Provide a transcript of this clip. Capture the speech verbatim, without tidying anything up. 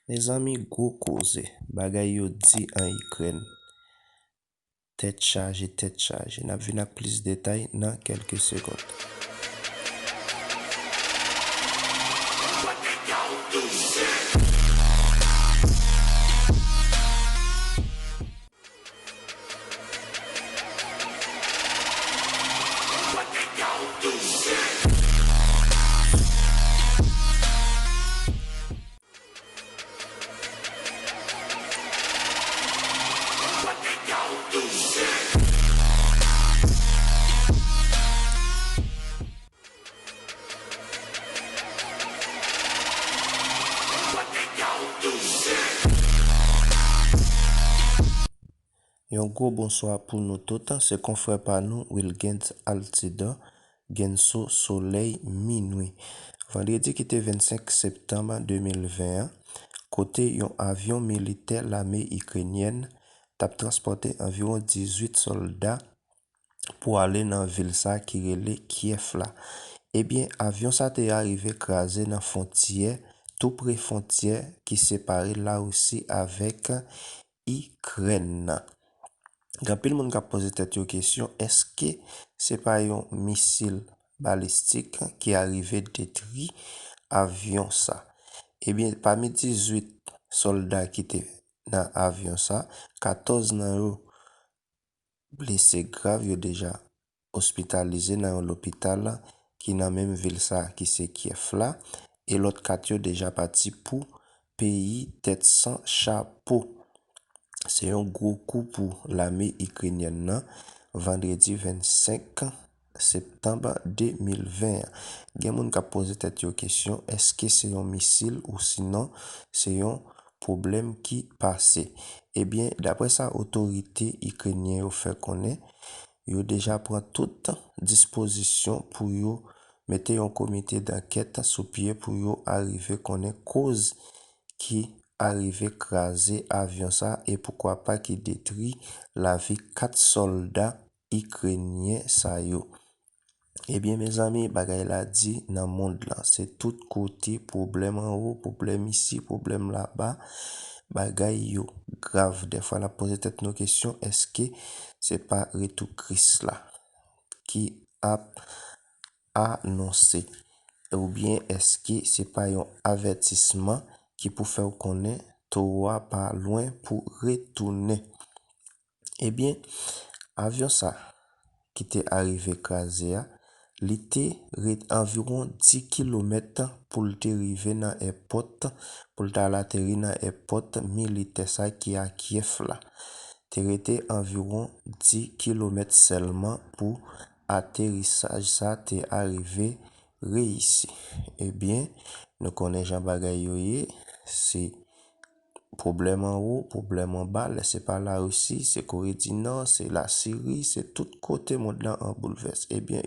Mezanmi, gwo koze, bagay yo di an Ikrèn. Tèt chaje, tèt chaje. N ap vin ak plis detay nan kèlke segonn. Yon gwo bonswa pou nou tout. Se konfrè pa nou, Wilgens Altidor, Genso Solèy Minwi. Vandredi ki te vennsenk septanm de mil ven an, kote yon avyon militè lame ikrenyèn t ap transpòte anviwon dizuit sòlda pou ale nan vil sa ki rele Kyèv la. Ebyen, avyon sa te arive kraze nan fwontyè, tou pre fwontyè ki separe Larisi avèk Ikrèn nan. Gen anpil moun k ap poze tèt yo kesyon, èske se pa yon misil balistik ki arive detri avyon sa? Ebyen, pami dizuit sòlda ki te nan avyon sa, katòz nan yo blese grav, yo deja ospitalize nan yon lopital ki nan menm vil sa ki se Kyèv la, e lòt kat yo deja pati pou peyi tèt san chapo. Se yon gwo kou pou lame ikrenyèn nan, vandredi vennsenk septanm de mil ven an. Gen moun k ap poze tèt yo kesyon, èske se yon misil ou sinon se yon pwoblèm ki pase? Ebyen, daprè sa otorite ikrenyen yo fè konnen, yo deja pran tout dispozisyon pou yo mete yon komite dankèt sou pye pou yo arive konnen koz ki arive kraze avyon sa e poukwa pa ki detri lavi kat sòlda ikrenyen sa yo. Ebyen, mezanmi, bagay la di nan mond lan. Se tout kote, pwoblèm anwo, pwoblèm isi, pwoblèm laba. Bagay yo grav. Dèfwa, n ap poze tèt nou kesyon, èske se pa retou Kris la ki ap anonse? Oubyen èske se pa yon avètisman ki pou fè w konnen towo a pa lwen pou retounen? Ebyen, avyon sa ki te arive kraze a, li te ret anviwon dis kilomèt pou l te rive nan èpòt, pou l t al ateri nan èpòt militè sa ki a Kyèv la. Te rete anviwon dis kilomèt sèlman pou aterisaj sa te arive reyisi. Ebyen, nou konnen jan bagay yo ye, se pwoblèm anwo, pwoblèm anba, lè se pa Larisi, se Kore di Nò, se Lasiri, se tout kote mond lan an boulvès. Ebyen,